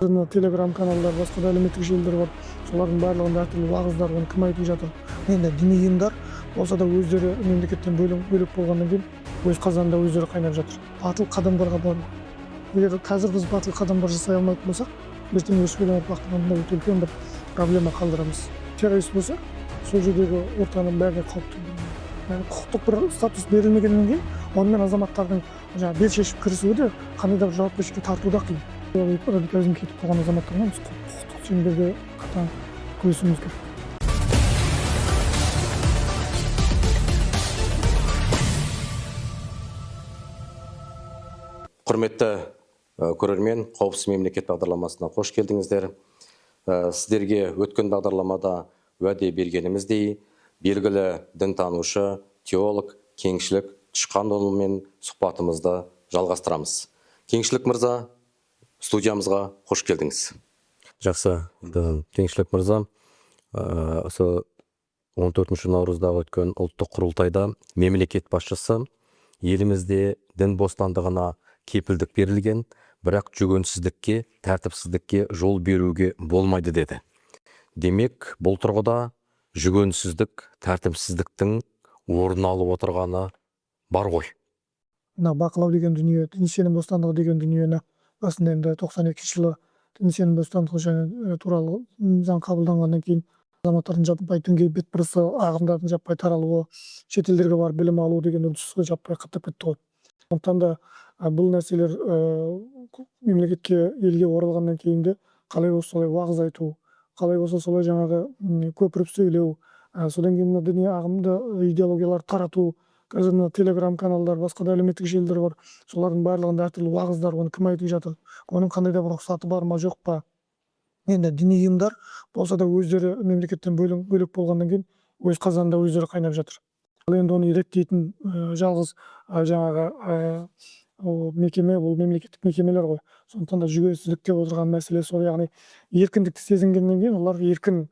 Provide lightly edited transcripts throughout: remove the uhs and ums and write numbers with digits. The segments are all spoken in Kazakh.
Мына телеграм каналдар, басқа да әлеуметтік желілер бар, солардың барлығында әртүрлі уағыздар, оны кім айтып жатыр? Енді діни ұйымдар болса да, өздері мемлекеттен бөлек болғаннан кейін өз қазанында өздері қайнап жатыр. Батыл қадамдарға бару. Егер қазір біз батыл қадамдар жасай алмайтын болсақ, ертең өскелең ұрпақтың алдында өте үлкен бір проблема қалдырамыз. Террорист болса, сол жердегі ортаның бәріне қауіп төндіреді. Яғни құқықтық бір статус берілмегеннен кейін онымен азаматтардың жаңағы бел шешіп кірісуі де, қандай да бір жауапкершілікке тарту да қиын. Радикализмге кетіп қалған азаматтармен біз құқықтық шеңберде қатаң күресуіміз керек. Құрметті көрермен, «Қауіпсіз мемлекет» бағдарламасына қош келдіңіздер. Сіздерге өткен бағдарламада уәде бергеніміздей, белгілі дінтанушы, теолог Кеңшілік Тышқанұлымен сұхбатымызды жалғастырамыз. Кеңшілік мырза, студиямызға қош келдіңіз. Жақсы, Кеңшілік мырза, осы 14 наурызда өткен ұлттық құрылтайда мемлекет басшысы елімізде дін бостандығына кепілдік берілген, бірақ жүгенсіздікке, тәртіпсіздікке жол беруге болмайды деді. Демек, бұл тұрғыда жүгенсіздік, тәртіпсіздіктің орын алып отырғаны бар ғой. Мына бақылау деген дүние, діни сенім бостандығы деген дүниені басында, енді 92-жылы діни сенім бостандығы және туралы заң қабылданғаннан кейін азаматтардың жаппай дінге бетбұрысы, ағымдардың жаппай таралуы, шетелдерге барып білім алу деген үрдіс жаппай қаптап кетті ғой. Сондықтан да бұл нәрселер мемлекетке, елге оралғаннан кейін де қалай болса солай уағыз айту, қалай болса солай жаңағы көпіріп сөйлеу, содан кейін мына діни ағымды, идеологияларды тарату. Қазір мына телеграм каналдар, басқа да әлеуметтік желілер бар, солардың барлығында әртүрлі уағыздар, оны кім айтып жатыр? Оның қандай да бір рұқсаты бар ма, жоқ па? Енді діни ұйымдар болса да, өздері мемлекеттен бөлек болғаннан кейін өз қазанында өздері қайнап жатыр. Ал енді оны реттейтін жалғыз жаңағы ол мекеме, ол мемлекеттік мекемелер ғой. Сондықтан да жүгенсіздік деп отырған мәселе сол, яғни еркіндікті сезінгеннен кейін олар еркін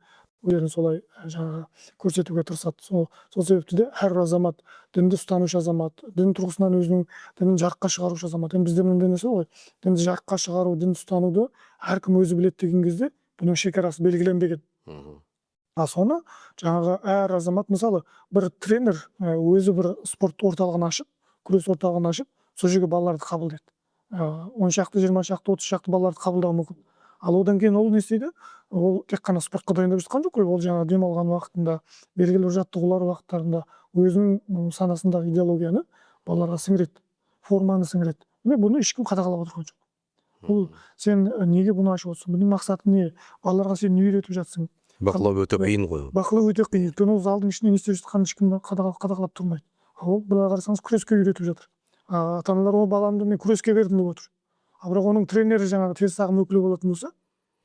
өздерін солай жаңағы көрсетуге тырысады. Сол себепті де әрбір азамат, дінді ұстанушы азамат, дін тұрғысынан өзінің дінін жарыққа шығарушы азамат. Енді бізде мынандай нәрсе ғой: дінді жарыққа шығару, дінді ұстануды әркім өзі біледі деген кезде бұның шекарасы белгіленбеген. А соны жаңағы әр азамат, мысалы, бір тренер өзі бір спорт орталығын ашып, күрес орталығын ашып, сол жерге балаларды қабылдайды. 10 шақты, 20 шақты, 30 шақты балаларды қабылдауы мүмкін. Ал одан кейін ол не істейді? Ол тек қана спортқа дайындап жатқан жоқ қой. Ол жаңағы демалған уақытында, белгілі бір жаттығулар уақыттарында өзінің санасындағы идеологияны балаларға сіңіреді, форманы сіңіреді. Міне, бұны ешкім қадағалап отырған жоқ. Бұл сен неге бұны ашып отырсың, бұның мақсаты не, балаларға сен не үйретіп жатсың? Бақылау өте қиын ғой. Бақылау өте қиын, өйткені ол залдың ішінде не істеп жатқанын ешкім қадағалап тұрмайды. Ал ол былай қарасаңыз, күреске үйретіп жатыр. А ата аналар ол баламды мен күреске бердім деп отыр. А бірақ оның тренері жаңағы теріс ағым өкілі болатын болса,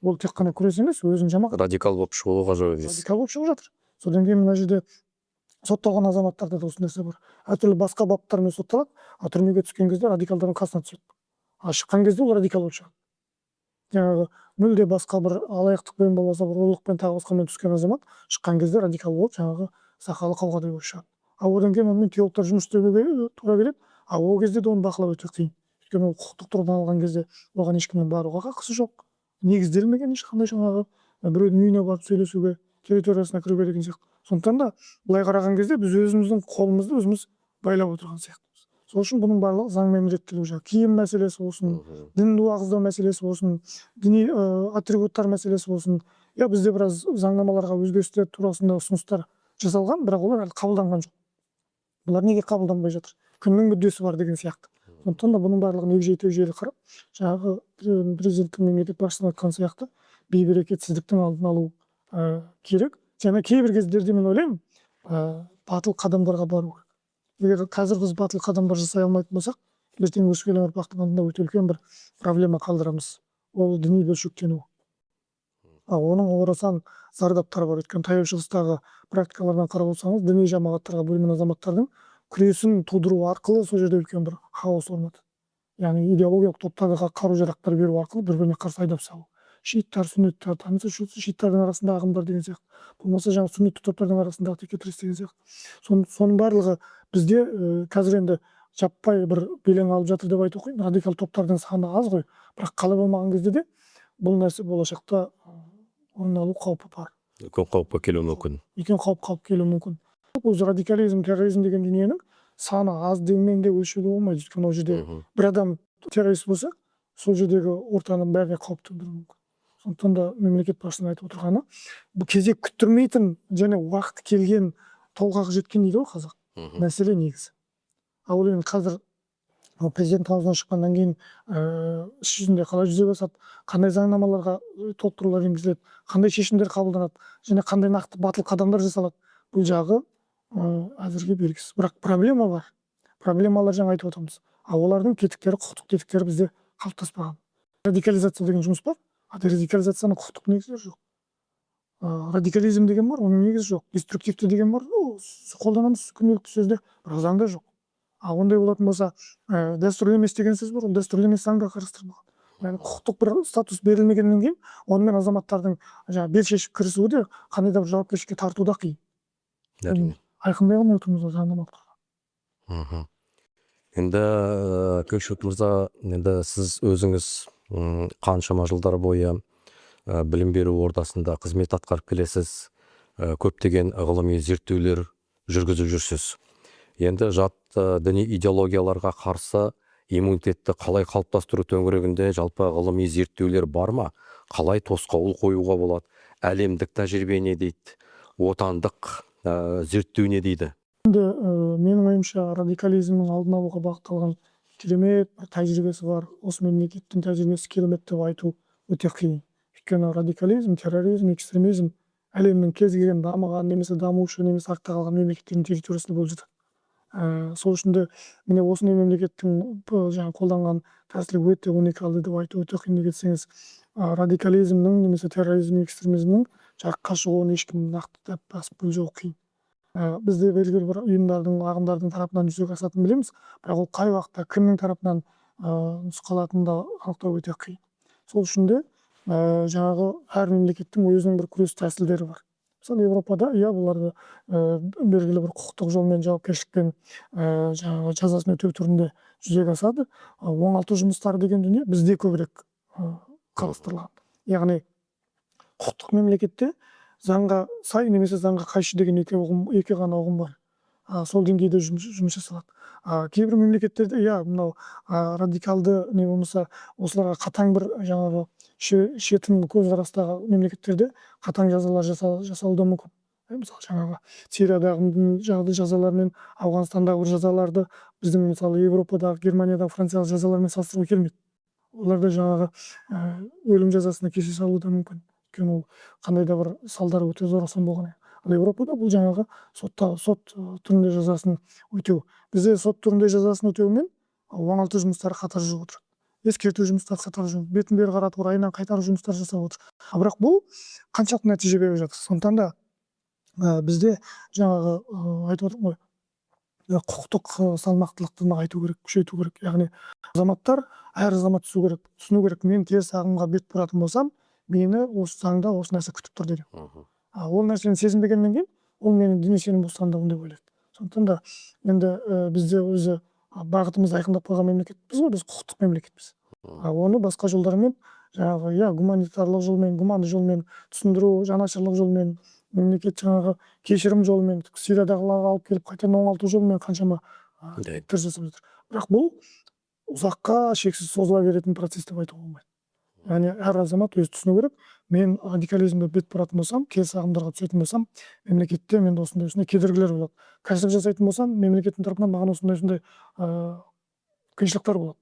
ол тек қана күрес емес, өзінің жамағат Радикал болып шығуы ғажап емес. Радикал болып шығып жатыр. Содан кейін мына жерде сотталған азаматтарда да осы нәрсе бар. Әртүрлі басқа баптармен сотталады, а түрмеге түскен кезде радикалдардың қасына түседі. А шыққан кезде ол радикал болып шығады. Жаңағы мүлде басқа бір алаяқтықпен, болмаса бір ұрлықпен, тағы басқамен түскен азамат шыққан кезде радикал болып, жаңағы сақалы қауғадай болып шығады. А одан кейін онымен теологтар жұмыс істеуге тура келеді. А ол кезде де оны бақылау өте қиын, өйткені ол құқықтық тұрғыдан алған кезде оған ешкімнің баруға хақысы жоқ, негізделмеген ешқандай жаңағы біреудің үйіне барып сөйлесуге, территориясына кіруге деген сияқты. Сондықтан да былай қараған кезде біз өзіміздің қолымызды өзіміз байлап отырған сияқтымыз. Сол үшін бұның барлығы заңмен реттелу, жаңағы киім мәселесі болсын, дінді уағыздау мәселесі болсын, діни атрибуттар мәселесі болсын. Иә, бізде біраз заңнамаларға өзгерістер турасында ұсыныстар жасалған, бірақ олар әлі қабылданған жоқ. Бұлар неге қабылданбай жатыр, кімнің мүддесі бар деген сияқты. Сондықтан да бұның барлығын егжей тегжейлі қарап, жаңағы президенттің, мемлекет басшысының айтқан сияқты бейберекетсіздіктің алдын алу керек. Және кейбір кездерде мен ойлаймын, батыл қадамдарға бару керек. Егер қазір біз батыл қадамдар жасай алмайтын болсақ, ертең өскелең ұрпақтың алдында өте үлкен бір проблема қалдырамыз. Ол діни бөлшектену. А оның орасан зардаптары бар, өйткені Таяу Шығыстағы практикалардан қарап отырсаңыз, діни жамағаттарға бөлінген азаматтардың күресін тудыру арқылы сол жерде үлкен бір хаос орнады. Яғни идеологиялық топтарға қару жарақтар беру арқылы бір біріне қарсы айдап салу, шииттар, сүнниттер, шииттардың арасында ағымдар деген сияқты, болмаса жаңағы сүннитті топтардың арасындағы текетірес деген сияқты. Соның барлығы бізде қазір енді жаппай бір белең алып жатыр деп айту қиын. Радикал топтардың саны аз ғой, бірақ қалай болмаған кезде де Бұл нәрсе болашақта орын алу қаупі бар. Үлкен қауіпке келуі мүмкін. Үлкен қауіп қалып келуі мүмкін. Өзі радикализм, терроризм деген дүниенің саны аз дегенмен де өлшеуге болмайды, өйткені ол жерде бір адам террорист болса, сол жердегі ортаның бәріне қауіп төндіруі мүмкін. Сондықтан да мемлекет басшысының айтып отырғаны, бұл кезек күттірмейтін және уақыты келген, толғағы жеткен дейді ғой қазақ. Мәселе негізі. Ал ол енді қазір ол президент аузынан шыққаннан кейін іс жүзінде қалай жүзеге асады, қандай заңнамаларға толықтырулар енгізіледі, қандай шешімдер қабылданады және қандай нақты батыл қадамдар жасалады, бұл жағы әзірге белгісіз. Бірақ проблема бар. Проблемалар жаңа айтып отырмыз. Ал олардың тетіктері, құқықтық тетіктері бізде қалыптаспаған. Радикализация деген жұмыс бар, а радикализацияның құқықтық негізі жоқ. Радикализм деген бар, оның негізі жоқ. Деструктивті деген бар, ол қолданамыз күнделікті сөзде, бірақ заңда жоқ. А ондай болатын болса, дәстүрлі емес деген сөз бар, ол дәстүрлі емес заңда қарастырылмаған. Яғни құқықтық бір статус берілмегеннен кейін онымен азаматтардың жаңағы бел шешіп кірісуі де, қандай да бір жауапкершілікке тарту да қиын. Айқындай алмай отырмыз ол заңнамалық тұрғыда. Енді Көкшет мырза, енді сіз өзіңіз қаншама жылдар бойы білім беру ордасында қызмет атқарып келесіз, көптеген ғылыми зерттеулер жүргізіп жүрсіз. Енді жат діни идеологияларға қарсы иммунитетті қалай қалыптастыру төңірегінде жалпы ғылыми зерттеулер бар ма? Қалай тосқауыл қоюға болады? Әлемдік тәжірибе не дейді? Отандық зерттеу не дейді? Енді менің ойымша, радикализмнің алдын алуға бағытталған керемет бір тәжірибесі бар, осы мемлекеттің тәжірибесі керемет деп айту өте қиын. Өйткені радикализм, терроризм, экстремизм әлемнің кез келген дамыған немесе дамушы немесе артта қалған мемлекеттердің территориясында болып жатады. Сол үшін де міне осындай мемлекеттің жаңағы қолданған тәсілі өте уникалды деп айту өте қиын. Неге десеңіз, радикализмнің немесе терроризм, экстремизмнің жарыққа шығуын ешкім нақты басып болжау қиын. Бізде белгілі бір ұйымдардың, ағымдардың тарапынан жүзеге асатынын білеміз, бірақ ол қай уақытта, кімнің тарапынан нұсқалатынын да анықтау өте қиын. Сол үшін де жаңағы әр мемлекеттің өзінің бір күрес тәсілдері бар. Мысалы, Европада, иә, бұларды белгілі бір құқықтық жолмен, жауапкершілікпен, жаңағы жазасын өтеу түрінде жүзеге асады. Оңалту жұмыстары деген дүние бізде көбірек қарастырылған. Яғни құқықтық мемлекетте заңға сай немесе заңға қайшы деген екі ұғым, екі ғана ұғым бар. Сол деңгейде жұмыс жасалады. Кейбір мемлекеттерде, иә, мынау радикалды не болмаса осыларға қатаң бір жаңағы шетін көзқарастағы мемлекеттерде қатаң жазалар жасалуы да мүмкін. Мысалы, жаңағы Сириядағы жаңағы жазалар мен Ауғанстандағы бір жазаларды біздің, мысалы, Европадағы, Германиядағы, Франциядағы жазалармен салыстыруға келмейді. Оларда жаңағы өлім жазасына кесе салуы да мүмкін, өйткені ол қандай да бір салдары өте зорасан болған. Ал Европада бұл жаңағы сотта, сот түрінде жазасын өтеу. Бізде сот түрінде жазасын өтеу мен оңалту жұмыстары қатар жүріп отырады, ескерту жұмыстары қатар жүріп, бетін бері қарату, райынан қайтару жұмыстары жасап отыр. А бірақ бұл қаншалықты нәтиже беріп жатыр? Сондықтан да бізде жаңағы айтып отырмын ғой, құқықтық салмақтылықты нығайту керек, күшейту керек. Яғни азаматтар, әр азамат түсу керек, түсіну керек: мен теріс ағымға бет бұратын болсам, мені осы заңда осы нәрсе күтіп тұр деген. А ол нәрсені сезінбегеннен кейін ол менің діни сенім бостандығым деп ойлайды. Сондықтан да енді бізде өзі бағытымызды айқындап қойған мемлекетпіз ғой, біз құқықтық мемлекетпіз. А оны басқа жолдармен, жаңағы, иә, гуманитарлық жолмен, гуманды жолмен түсіндіру, жанашырлық жолмен, мемлекет жаңағы кешірім жолымен, Сириядағыларды алып келіп қайтадан оңалту жолымен қаншама әрекеттер жасап жатыр. Бірақ бұл ұзаққа, шексіз созыла беретін процесс деп айтуға болмайды. Яғни әр азамат өзі түсіну керек: мен радикализмге бет бұратын болсам, теріс ағымдарға түсетін болсам, мемлекетте менде осындай осындай кедергілер болады, кәсіп жасайтын болсам, мемлекеттің тарапынан маған осындай осындай қиыншылықтар болады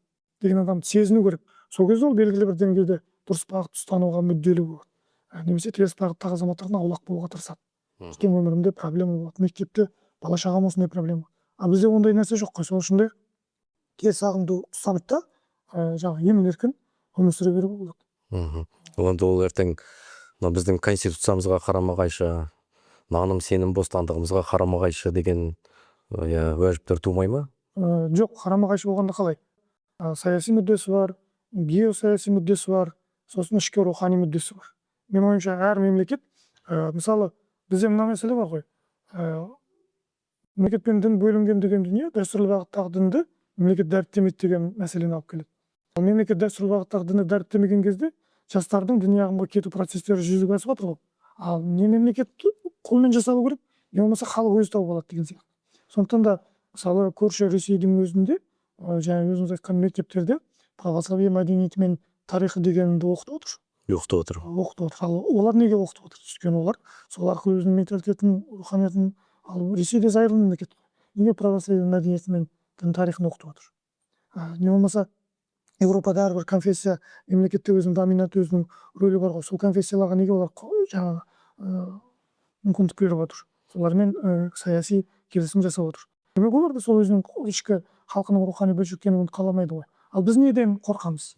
деген адам сезіну керек. Сол кезде ол белгілі бір деңгейде дұрыс бағыт ұстануға мүдделі болады немесе теріс бағыттағы азаматтардан аулақ болуға тырысады. Ертең өмірімде проблема болады, мектепте бала шағам осындай проблема. А бізде ондай нәрсе жоқ қой. Сол үшін де теріс ағымды ұстанып та жаңағы емін еркін өмір сүре беруге болады. Енді ол ертең мына біздің конституциямызға қарама қайшы, наным сенім бостандығымызға қарама қайшы деген, иә, уәжіптер тумай ма? Жоқ, қарама қайшы болғанда қалай? Саяси мүддесі бар, геосаяси мүддесі бар, сосын ішкі рухани мүддесі бар. Менің ойымша, әр мемлекет, мысалы, бізде мына мәселе бар ғой, мемлекет пен дін бөлінген деген дүние дәстүрлі бағыттағы дінді мемлекет дәріптемейді деген мәселені алып келеді. Ал мемлекет дәстүрлі бағыттағы дінді дәріптемеген кезде Жастардың діни ағымға кету процестері жүзеге асып жатыр ғой. Ал не мемлекет қолмен жасалу керек, не болмаса халық өзі тауып алады деген сияқты. Сондықтан да, мысалы, көрші Ресейдің өзінде жаңа өзіңіз айтқан мектептерде православие мәдениеті мен тарихы дегенді оқытып отыр. Оқытып отыр. Оқытып отыр. Ал олар неге оқытып отыр? Өйткені олар сол арқылы өзінің менталитетін, руханиятын. Ал Ресей де зайырлы мемлекет қой, неге православие мәдениеті мен дін тарихын оқытып отыр? Не болмаса Еуропада әрбір конфессия мемлекетте өзінің доминант, өзінің рөлі бар ғой. Сол конфессияларға неге олар жаңағы мүмкіндік беріп отыр, солармен саяси келісім жасап отыр? Демек, олар да сол өзінің ішкі халқының рухани бөлшектенуін қаламайды ғой. Ал біз неден қорқамыз?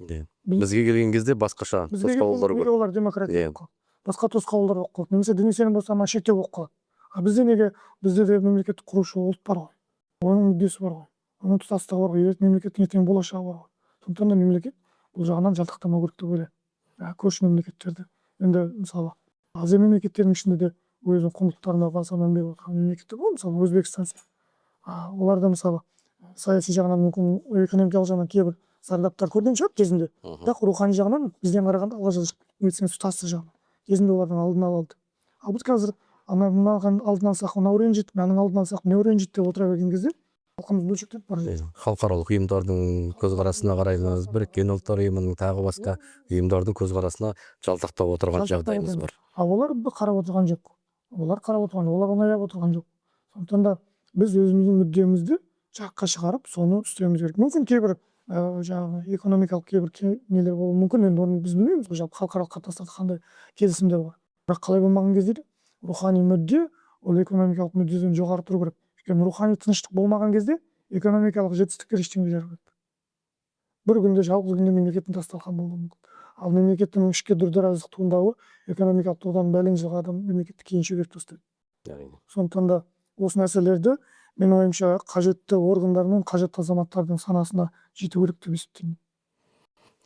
Бізге келген кезде басқаша бізге тосқауылдар неге көп. Олар демократия болып қалады, басқа тосқауылдар болып қалады немесе діни сенім бостандығына шектеу болып қалады. А бізде неге? Бізде де мемлекетті құрушы ұлт бар ғой, оның мүддесі бар ғой, оның тұтастығы бар ғой, мемлекеттің ертең болашағы бар ғой. Сондықтан да мемлекет бұл жағынан жалтақтамау керек деп ойлаймын. Көрші мемлекеттерді енді, мысалы, Азия мемлекеттерінің ішінде де өзінің құндылықтарына баса мән беріп отырған мемлекеттер бар, мысалы, Өзбекстан сияқты. Олар да, мысалы, саяси жағынан, мүмкін, экономикалық жағынан кейбір зардаптар көрген шығар кезінде, бірақ рухани жағынан бізден қарағанда алға жылжып, өйтсеңіз, тұтастық жағынан кезінде олардың алдын ала алды. Ал біз қазір ана мынаған алдын алсақ, мынау ренжиді, мынаның алдын алсақ, мынау ренжиді деп отыра берген кезде халқымыз бөлшектеніп бара жатыр. Халықаралық ұйымдардың көзқарасына қараймыз, Біріккен Ұлттар Ұйымының, тағы басқа ұйымдардың көзқарасына жалтақтап отырған жалтақтап жағдайымыз отырмыз. бар. Ал олар қарап отырған жоқ, олар қарап отырған, олар оны аяп отырған жоқ. Сондықтан да біз өзіміздің мүддемізді жаққа шығарып, соны істеуіміз керек. Мүмкін, кейбір жаңағы экономикалық кейбір нелер болуы мүмкін, енді оны біз білмейміз ғой, жалпы халықаралық қатынастарда қандай келісімдер бар. Бірақ қалай болмаған кезде де рухани мүдде ол экономикалық мүддеден жоғары тұру керек. Өйткені рухани тыныштық болмаған кезде экономикалық жетістіктер ештеңеге жарамайды. Бір күнде, жалғыз күнде мемлекеттің тас талқан болуы мүмкін. Ал мемлекеттің ішкі дүрдіраздық туындауы экономикалық тұрғыдан бәлен жылға адам мемлекетті кейін шегеріп тастайды. Сондықтан да осы нәрселерді, менің ойымша, қажетті органдар мен қажетті азаматтардың санасына жету керек деп есептеймін.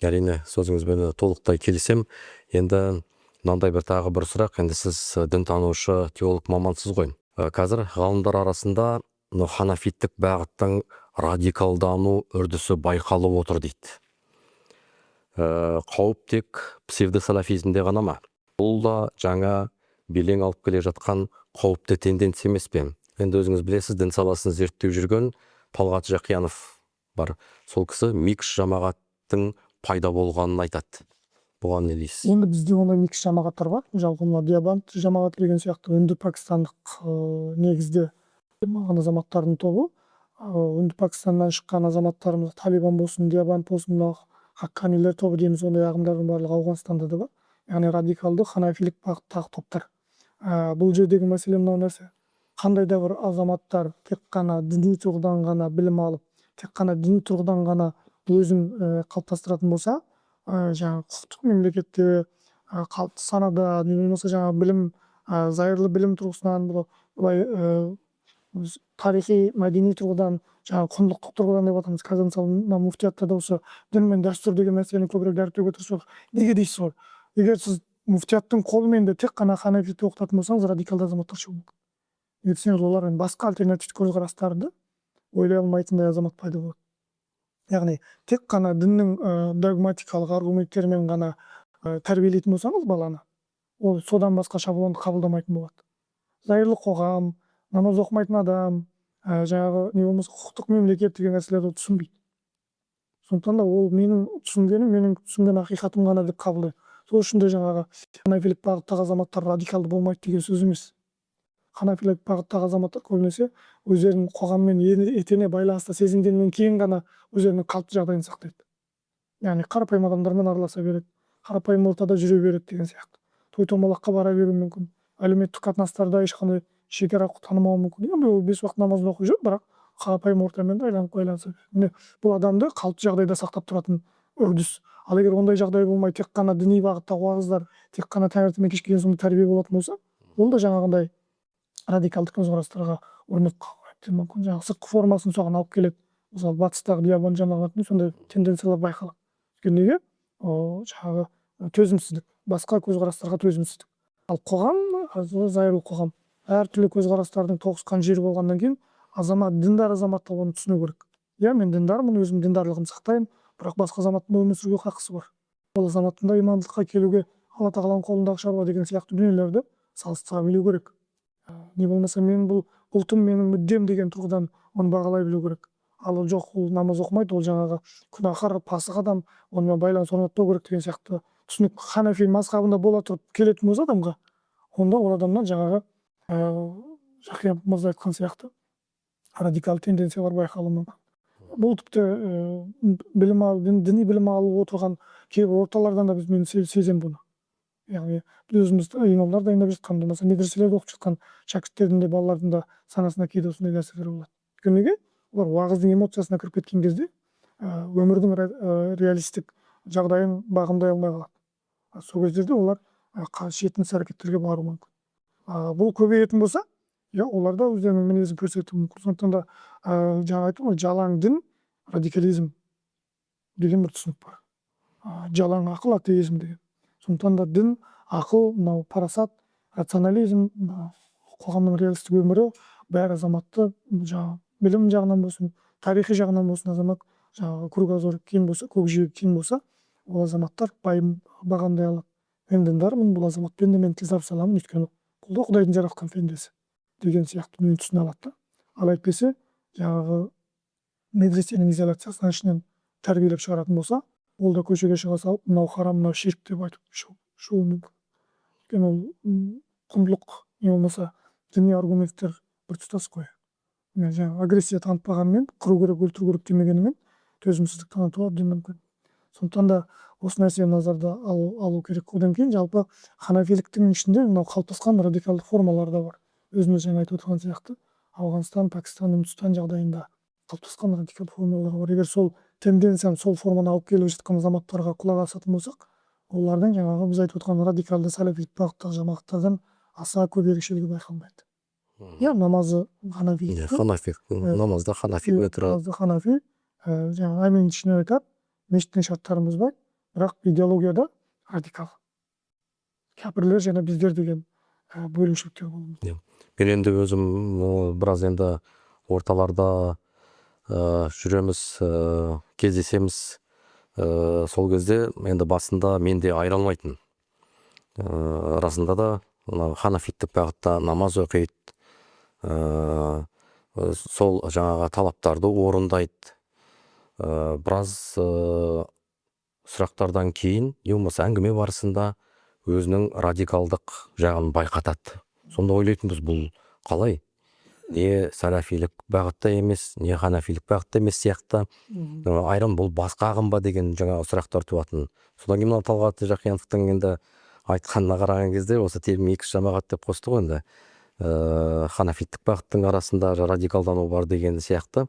Әрине, сөзіңізбен толықтай келісемін. Енді мынандай бір, тағы бір сұрақ. Енді сіз дінтанушы, теолог мамансыз ғой. Қазір ғалымдар арасында мынау ханафиттік бағыттың радикалдану үрдісі байқалып отыр дейді. Қауіп тек псевдосалафизмде ғана ма? Бұл да жаңа белең алып келе жатқан қауіпті тенденция емес пе? Енді өзіңіз білесіз, дін саласын зерттеп жүрген Талғат Жақиянов бар. Сол кісі микс жамағаттың пайда болғанын айтады. Бұған не дейсіз? Енді бізде ондай микс жамағаттар бар. Жалпы мына Деобанд жамағат деген сияқты үнді пакистандық негізде болған азаматтардың тобы, үнді Пакистаннан шыққан азаматтарымыз, Талибан болсын, Деобанд болсын, мынау Хаққанилер тобы дейміз, ондай ағымдардың барлығы Ауғанстанда да бар, яғни радикалды ханафилік бағыттағы топтар. Бұл жердегі мәселе мынау нәрсе: қандай да бір азаматтар тек қана діни тұрғыдан ғана білім алып, тек қана діни тұрғыдан ғана өзін қалыптастыратын болса, жаңағы құқықтық мемлекетте, қалыпты санада, не болмаса жаңағы білім, зайырлы білім тұрғысынан, былай тарихи мәдени тұрғыдан, жаңағы құндылықтық тұрғыдан деп жатырмыз. Қазір, мысалы, мына муфтиятта да осы дін мен дәстүр деген мәселені көбірек дәріптеуге тырысып жатыр. Неге дейсіз ғой? Егер сіз муфтияттың қолымен де тек қана ханафитті оқытатын болсаңыз, радикалды азаматтар шығуы мүмкін. Неге десеңіз, олар енді басқа альтернативті көзқарастарды ойлай алмайтындай азамат пайда болады. Яғни тек қана діннің догматикалық аргументтерімен ғана тәрбиелейтін болсаңыз баланы, ол содан басқа шаблонды қабылдамайтын болады. Зайырлы қоғам, намаз оқымайтын адам, жаңағы не болмаса құқықтық мемлекет деген нәрселерді ол түсінбейді. Сондықтан да ол менің түсінгенім, менің түсінген ақиқатым ғана деп қабылдайды. Сол үшін де жаңағы ханафилік бағыттағы азаматтар радикалды болмайды деген сөз емес. Ханафилік бағыттағы азаматтар көбінесе өздерінің қоғаммен етене байланыста сезінгеннен кейін ғана өздерінің қалыпты жағдайын сақтайды. Яғни қарапайым адамдармен араласа береді, қарапайым ортада жүре береді деген сияқты, той томалаққа бара беруі мүмкін, әлеуметтік қатынастарда ешқандай шекара танымауы мүмкін. Енді ол бес уақыт намазын оқып жүр, бірақ қарапайым ортамен де айланып байланыса береді. Міне, бұл адамды қалыпты жағдайда сақтап тұратын үрдіс. Ал егер ондай жағдай болмай, тек қана діни бағыттағы уағыздар, тек қана таңертеңнен кешке дейін сондай тәрбие болатын болса, ол да жаңағындай радикалды көзқарастарға ұрынып қалуы әбден мүмкін. Жаңағы сыртқы формасын соған алып келеді. Мысалы, батыстағы Деобанд жамағатында сондай тенденциялар байқалады. Өйткені неге? Ол жаңағы төзімсіздік, басқа көзқарастарға төзімсіздік. Ал қоғам, зайырлы қоғам, әртүрлі көзқарастардың тоғысқан жері болғаннан кейін, азамат, діндар азамат та оны түсіну керек. Иә, мен діндармын, өзім діндарлығымды сақтаймын, бірақ басқа азаматтың да өмір сүруге хақысы бар. Ол азаматтың да имандылыққа келуге Алла тағаланың қолындағы шаруа деген сияқты дүниелерді салыстыра білу керек. Не болмаса менің бұл ұлтым менің мүддем деген тұрғыдан оны бағалай білу керек. Ал ол жоқ, ол намаз оқымайды, ол жаңағы күнәһар, пасық адам, онымен байланыс орнатпау керек деген сияқты түсінік ханафи мазхабында бола тұрып келетін болса адамға, онда ол адамнан жаңағы Жақия мырза айтқан сияқты радикал тенденциялар байқалуы мүмкін. Бұл тіпті білім ал, діни білім алып отырған кейбір орталардан да біз мен сеземін бұны. Яғни біз өзіміз имамдар дайындап жатқан, болмаса медреселерде оқып жатқан шәкірттердің де, балалардың да санасында кейде осындай нәрселер болады. Өйткені неге? Олар уағыздың эмоциясына кіріп кеткен кезде өмірдің реалистік жағдайын бағамдай алмай қалады. Сол кездерде олар шетін іс әрекеттерге баруы мүмкін. Бұл көбейетін болса, иә, олар да өздерінің мінезін көрсетуі мүмкін. Сондықтан да жаңа айттым ғой, жалаң дін радикализм деген бір түсінік бар. Жалаң ақыл атеизм деген. Сондықтан да дін, ақыл, мынау парасат, рационализм, қоғамның реалистік өмірі бәрі азаматты жаңағы білім жағынан болсын, тарихи жағынан болсын, азамат жаңағы кругозор кең болса, көкжиегі кең болса, ол азаматтар бағамдай алады. Мен діндармын, бұл азаматпен де мен тіл табыса аламын, өйткені бұл да Құдайдың жаратқан пендесі деген сияқты дүниені түсіне алады да. Ал әйтпесе жаңағы медресенің изоляциясының ішінен тәрбиелеп шығаратын болса, ол да көшеге шыға салып, мынау харам, мынау ширк деп айтып шығуы мүмкін. Өйткені ол құндылық не болмаса діни аргументтер біртұтас қой. Жаңағы агрессия танытпағанымен, қыру керек, өлтіру керек демегенімен, төзімсіздік танытуы әбден мүмкін. Сондықтан да осы нәрсені назарда алу керек. Одан кейін жалпы ханафиліктің ішінде мынау қалыптасқан радикалдық формалар да бар. Өзіміз жаңа айтып отырған сияқты, Ауғанстан, Пәкістан, Үндістан жағдайында қалыптасқан радикалды формалар бар. Егер сол тенденцияны, сол форманы алып келіп жатқан азаматтарға құлақ асатын болсақ, олардың жаңағы біз айтып отырған радикалды салафит бағыттағы жамағаттардан аса көп ерекшелігі байқалмайды. Иә, намазы ханафи. Иә, ханафи, намазда ханафи тұрады. Намазды ханафи, жаңағы әмин ішінен айтады, мешіттің шарттарын бұзбайды, бірақ идеологияда радикал. Кәпірлер және біздер деген бөліншіліктер болуы мүмкін. Мен енді өзім біраз енді орталарда жүреміз, кездесеміз. Сол кезде енді басында мен де айыра алмайтын. Расында да мынау ханафиттік бағытта намаз оқиды, сол жаңағы талаптарды орындайды. Біраз сұрақтардан кейін, не болмаса әңгіме барысында өзінің радикалдық жағын байқатады. Сонда ойлайтынбыз, бұл қалай? Не салафилік бағытта емес, не ханафилік бағытта емес сияқты. Айран, бұл басқа ағым ба деген жаңағы сұрақтар туатын. Содан кейін мынау Талғат Жақияновтың енді айтқанына қараған кезде, осы термин екі жамағат деп қосты ғой енді. Ханафиттік бағыттың арасында радикалдану бар деген сияқты.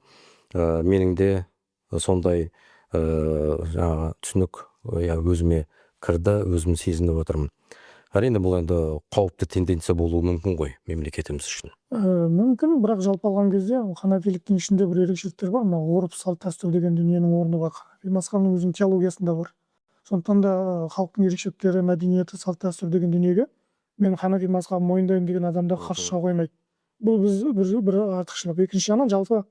Менің де сондай жаңағы түсінік, иә, өзіме кірді, өзім сезініп отырмын. Әрине, бұл енді қауіпті тенденция болуы мүмкін ғой мемлекетіміз үшін. Мүмкін, бірақ жалпы алған кезде ханафиліктің ішінде бір ерекшеліктер бар. Мынау ғұрып, салт, дәстүр деген дүниенің орны бар. Ханафи мазхабының өзінің теологиясында бар. Сондықтан да халықтың ерекшеліктері, мәдениеті, салт, дәстүр деген дүниеге мен ханафи мазхабын мойындаймын деген адамдар қарсы шыға қоймайды. Бұл біз бір артықшылық. Екінші жағынан, жалпы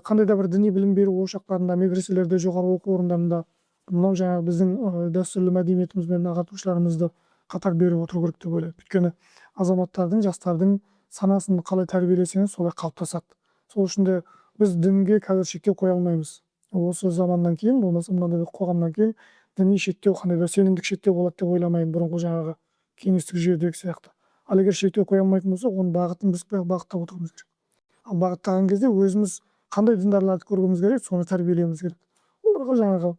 қандай да бір діни білім беру ошақтарында, медреселерде, жоғары оқу орындарында мынау жаңағы біздің дәстүрлі мәдениетіміз бен ағартушыларымызды қатар беріп отыру керек деп ойлаймын. Өйткені азаматтардың, жастардың санасын қалай тәрбиелесеңіз, солай қалыптасады. Сол үшін де біз дінге қазір шектеу қоя алмаймыз. Осы заманнан кейін, болмаса мынандай бір қоғамнан кейін діни шектеу, қандай бір сенімдік шектеу болады деп ойламаймын, бұрынғы жаңағы кеңестік жүйедегі сияқты. Ал егер шектеу қоя алмайтын болсақ, оның бағытын біз бағыттап отыруымыз керек. Ал бағыттаған кезде өзіміз қандай діндарларды көргіміз келеді, соны тәрбиелеуіміз керек. Оларға жаңағы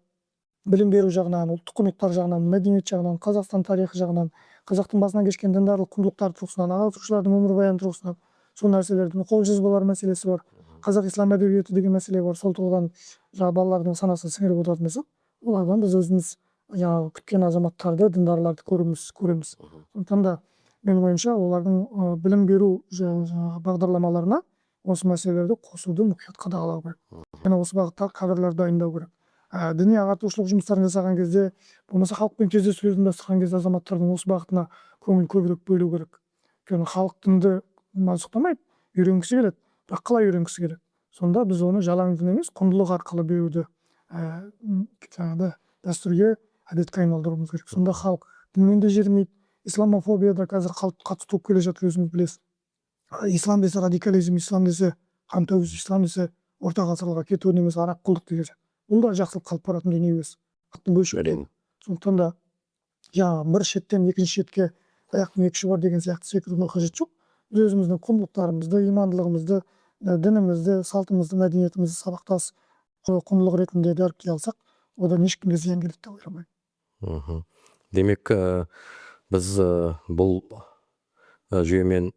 білім беру жағынан, ұлттық құндылықтар жағынан, мәдениет жағынан, Қазақстан тарихы жағынан, қазақтың басынан кешкен діндарлық құндылықтар тұрғысынан, ағартушылардың өмірбаяны тұрғысынан сол нәрселердің, қолжазбалар мәселесі бар, қазақ ислам әдебиеті деген мәселе бар. Сол тұрғыдан жаңағы балалардың санасына сіңіріп отыратын болсақ, олардан біз өзіміз жаңағы күткен азаматтарды, діндарларды көреміз. Сондықтан да менің ойымша, олардың білім беру жаңағы бағдарламаларына осы мәселелерді қосуды мұқият қадағалау керек және осы бағыттағы кадрлар дайындау керек. Діни ағартушылық жұмыстарын жасаған кезде, болмаса халықпен кездесулер ұйымдастырған кезде азаматтардың осы бағытына көңіл көбірек бөлу керек. Өйткені халық дінді мазақтамайды, үйренгісі келеді, бірақ қалай үйренгісі келеді? Сонда біз оны жалаң дін емес, құндылық арқылы беруді жаңағыдай дәстүрге, Әдетке айналдыруымыз керек. Сонда халық діннен де жерімейді. Исламофобия да қазір қатты туып келе жатыр, өзіңіз білесіз. Ислам десе радикализм, ислам десе қантөгіс, ислам десе орта ғасырларға кету немесе араб құлдық деген сияқты. Бұл да жақсылыққа алып баратын дүние емес. Халықтың бөлшегі. Сондықтан да жаңағы бір шеттен екінші шетке таяқтың екі ұшы бар деген сияқты секірудің қажеті жоқ. Біз өзіміздің құндылықтарымызды, имандылығымызды, дінімізді, салтымызды, мәдениетімізді сабақтас құндылық ретінде дәріптей алсақ, одан ешкімге зиян келеді деп ойламаймын. Демек, біз бұл жүйемен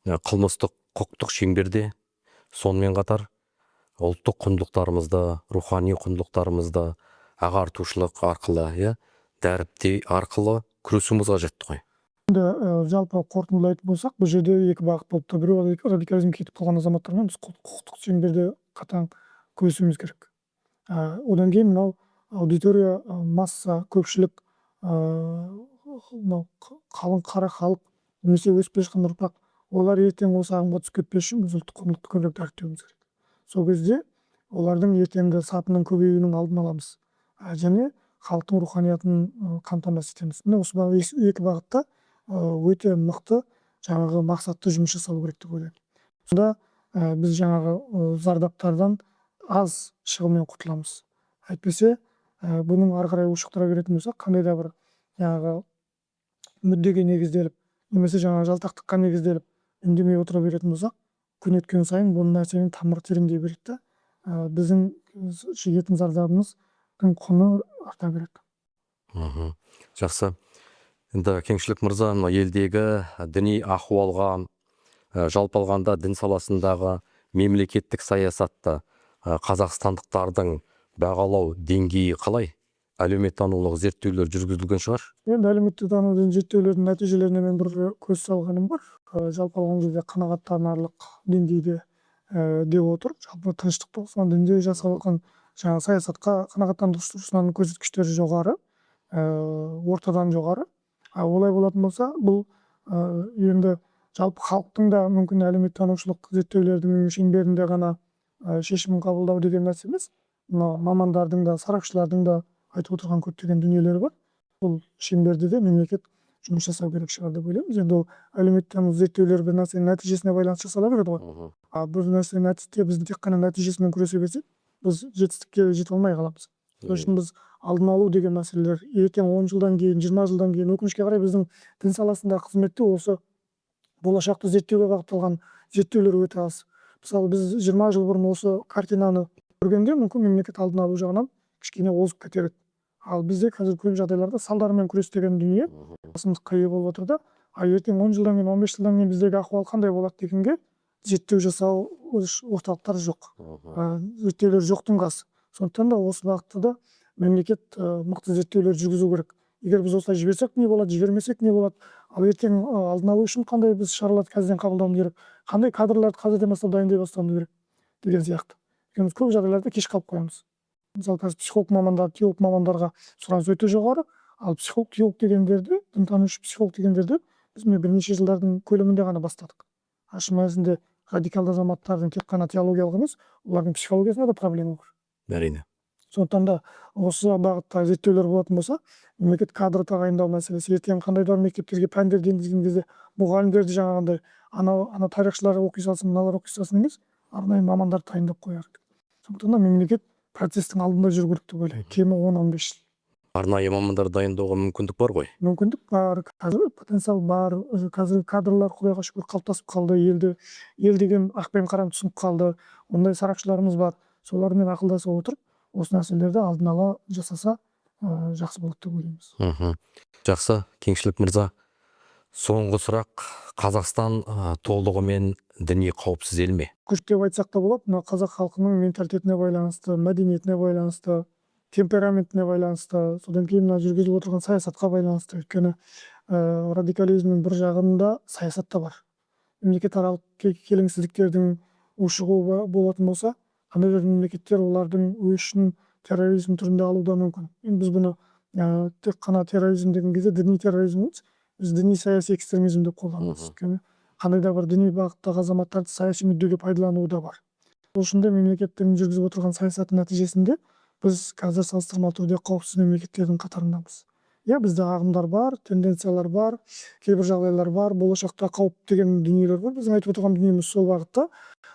қылмыстық құқықтық шеңберде, сонымен қатар ұлттық құндылықтарымызды, рухани құндылықтарымызды ағартушылық арқылы, иә, дәріптеу арқылы күресуіміз қажет қой. Енді жалпы қорытындылайтын болсақ, бұл жерде екі бағыт болып тұр. Біреуі радикализмге кетіп қалған азаматтармен біз құқықтық шеңберде қатаң күресуіміз керек. Одан кейін мынау аудитория, масса, көпшілік, мынау қалың қара халық немесе өсіп келе жатқан ұрпақ, олар ертең осы ағымға түсіп кетпес үшін біз ұлттық құндылықты көбірек дәріптеуіміз керек. Сол кезде олардың ертеңгі сапының көбеюінің алдын аламыз. Және халықтың руханиятын қамтамасыз етеміз. Міне, осы екі бағытта өте мықты жаңағы мақсатты жұмыс жасалу керек деп ойлаймын. Сонда біз жаңағы зардаптардан аз шығынмен құтыламыз. Әйтпесе бұның ары қарай ушықтыра беретін болсақ, қандай да бір жаңағы мүддеге негізделіп немесе жаңағы жалтақтыққа негізделіп үндемей отыра беретін болсақ, күн өткен сайын бұл нәрсенің тамыры тереңдей береді да, біздің шегетін зардабымыздың құны арта береді. Жақсы. Енді, Кеңшілік мырза, мына елдегі діни ахуалға, жалпы алғанда дін саласындағы мемлекеттік саясатты қазақстандықтардың бағалау деңгейі қалай? Әлеуметтанулық зерттеулер жүргізілген шығар? Енді әлеуметтану зерттеулердің нәтижелеріне мен бір көз салғаным бар. Жалпы алған кезде қанағаттанарлық деңгейде деп отыр. Жалпы тыныштық тұрғысынан дінде жасалып жатқан жаңағы саясатқа қанағаттандыру тұрғысынан көрсеткіштері жоғары, ортадан жоғары. А олай болатын болса, бұл енді жалпы халықтың да мүмкін әлеуметтанушылық зерттеулердің шеңберінде ғана шешімін қабылдау деген нәрсе емес. Мына мамандардың да, сарапшылардың да айтып отырған көптеген дүниелері бар. Бұл шеңберде де мемлекет жұмыс жасау керек шығар деп ойлаймыз. Енді ол әлеуметтану зерттеулері бір нәрсенің нәтижесіне байланысты жасала береді ғой. А бір нәрсе біз тек қана нәтижесімен күресе берсек, біз жетістікке жете алмай қаламыз. Сол үшін біз алдын алу деген мәселелер ертең 10 жылдан кейін, 20 жылдан кейін, өкінішке қарай, біздің дін саласындағы қызметте осы болашақты зерттеуге бағытталған зерттеулер өте аз. Мысалы, біз 20 жыл бұрын осы картинаны көргенде, мүмкін, мемлекет алдын алу жағынан кішкене озып кетер еді. Ал бізде қазір көп жағдайларда салдарымен күрес деген дүние басымдыққа ие болып отыр да. А ертең 10 жылдан кейін, 15 жылдан кейін біздегі ахуал қандай болады дегенге зерттеу жасау орталықтар жоқ, зерттеулер жоқтың қасы. Сондықтан да осы бағытта да мемлекет мықты зерттеулер жүргізу керек. Егер біз осылай жіберсек, не болады, жібермесек, не болады, ал ертең алдын алу үшін қандай біз шараларды қазірден қабылдауымыз керек, қандай кадрларды қазірден бастап дайындай бастауымыз керек деген сияқты. Өйткені біз көп жағдайларда кеш қалып қоямыз. Мысалы, қазір психолог мамандар, теолог мамандарға сұраныс өте жоғары. Ал психолог, теолог дегендерді, дінтанушы психолог дегендерді біз міне бірнеше жылдардың көлемінде ғана бастадық. А шын мәнісінде радикалды азаматтардың тек қана теологиялық емес, олардың психологиясында да проблема бар. Сондықтан да осы бағытта зерттеулер болатын болса, мемлекет кадр тағайындау мәселесі, ертең қандай да бір мектептерге пәндерді енгізген кезде мұғалімдерді жаңағындай анау ана тарихшылар оқи салсын, мыналар оқи салсын емес, арнайы мамандар дайындап қояр. Сондықтан да мемлекет процесстің алдында жүру керек деп ойлаймын, кемі 10-15 жыл. Арнайы мамандар дайындауға мүмкіндік бар ғой? Мүмкіндік бар, қазір потенциал бар. Қазір кадрлар, құдайға шүкір, қалыптасып қалды елде. Ел деген ақ пен қараны түсініп қалды. Ондай сарапшыларымыз бар. Солармен ақылдаса отырып, осы нәрселерді алдын ала жасаса, жақсы болады деп ойлаймыз. Жақсы, Кеңшілік мырза, соңғы сұрақ: Қазақстан толығымен діни қауіпсіз ел ме? Күш деп айтсақ та болады. Мына қазақ халқының менталитетіне байланысты, мәдениетіне байланысты, темпераментіне байланысты, содан кейін мына жүргізіліп отырған саясатқа байланысты. Өйткені радикализмнің бір жағында саясат та бар. Мемлекетаралық келеңсіздіктердің ушығуы болатын болса, қандай да бір мемлекеттер олардың өшін терроризм түрінде алуы да мүмкін. Енді біз бұны тек қана терроризм деген кезде діни терроризм емес, біз діни саяси экстремизм деп қолданамыз. Өйткені қандай да бір діни бағыттағы азаматтарды саяси мүддеге пайдалануы да бар. Сол үшін де мемлекеттің жүргізіп отырған саясаты нәтижесінде Біз қазір салыстырмалы түрде қауіпсіз мемлекеттердің қатарындамыз. Иә, бізде ағымдар бар, тенденциялар бар, кейбір жағдайлар бар, болашақта қауіп деген дүниелер бар. Біздің айтып отырған дүниеміз сол бағытта.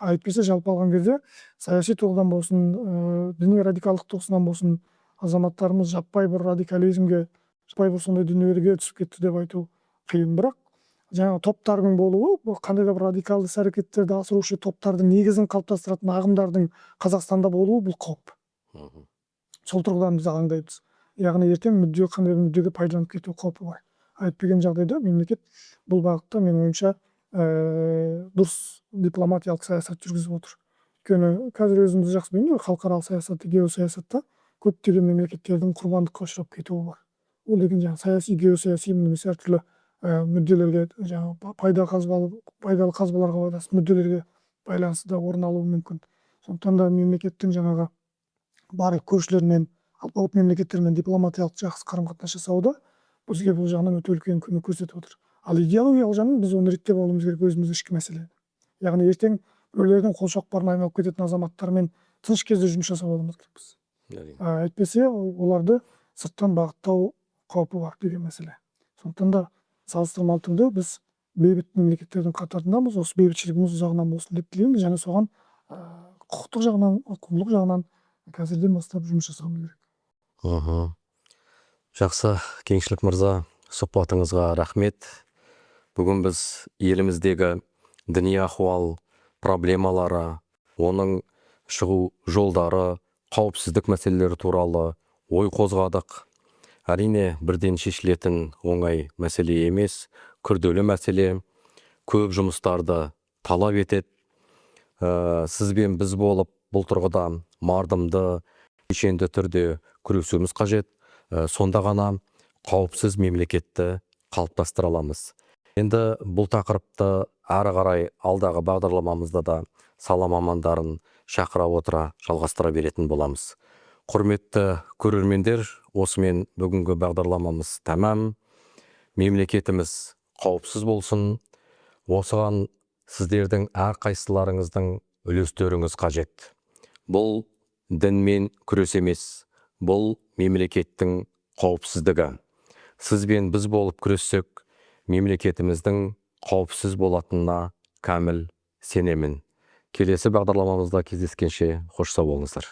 Әйтпесе, жалпы алған кезде, саяси тұрғыдан болсын, діни радикалдық тұрғысынан болсын, азаматтарымыз жаппай бір радикализмге, жаппай бір сондай дүниелерге түсіп кетті деп айту қиын. Бірақ жаңағы топтардың болуы, бұл қандай да бір радикалды іс әрекеттерді асырушы топтардың негізін қалыптастыратын ағымдардың Қазақстанда болуы – бұл қауіп. Сол тұрғыдан біз алаңдаймыз. Яғни ертең мүдде, қандай бір мүддеге пайдаланып кету қаупі бар. Әйтпеген жағдайда мемлекет бұл бағытта, менің ойымша, дұрыс дипломатиялық саясат жүргізіп отыр. Өйткені қазір өзіміз жақсы білеміз ғой, халықаралық саясатта, геосаясатта көптеген мемлекеттердің құрбандыққа ұшырап кетуі бар. Ол деген жаңағы саяси, геосаяси немесе әртүрлі мүдделерге, жаңағы пайда қазбалы, пайдалы қазбаларға байланысты мүдделерге байланысты да орын алуы мүмкін. Сондықтан да мемлекеттің жаңағы барлық көршілермен, алпауыт мемлекеттермен дипломатиялық жақсы қарым қатынас жасауы да бізге бұл жағынан өте үлкен көмек көрсетіп отыр. Ал идеологиялық жағынан біз оны реттеп алуымыз керек, өзіміздің ішкі мәселені. Яғни ертең біреулердің қол шоқпарына айналып кететін азаматтармен тыныш кезде жұмыс жасап алуымыз керекпіз. Әйтпесе оларды сырттан бағыттау қаупі бар деген мәселе. Сондықтан да салыстырмалы түрде біз бейбіт мемлекеттердің қатарындамыз. Осы бейбітшілігіміз ұзағынан болсын деп тілейміз және соған құқықтық жағынан, құндылық жағынан қазірден бастап жұмыс жасауымыз керек. Жақсы, Кеңшілік мырза, сұхбатыңызға рахмет. Бүгін біз еліміздегі діни ахуал проблемалары, оның шығу жолдары, қауіпсіздік мәселелері туралы ой қозғадық. Әрине, бірден шешілетін оңай мәселе емес, күрделі мәселе, көп жұмыстарды талап етеді. Сіз бен біз болып бұл тұрғыда мардымды, кешенді түрде күресуіміз қажет. Сонда ғана қауіпсіз мемлекетті қалыптастыра аламыз. Енді бұл тақырыпты ары қарай алдағы бағдарламамызда да сала мамандарын шақыра отыра жалғастыра беретін боламыз. Құрметті көрермендер, осымен бүгінгі бағдарламамыз тәмам. Мемлекетіміз қауіпсіз болсын. Осыған сіздердің әрқайсыларыңыздың үлестеріңіз қажет. Бұл дінмен күрес емес, бұл мемлекеттің қауіпсіздігі. Сіз бен біз болып күрессек, мемлекетіміздің қауіпсіз болатынына кәміл сенемін. Келесі бағдарламамызда кездескенше, қош сау болыңыздар.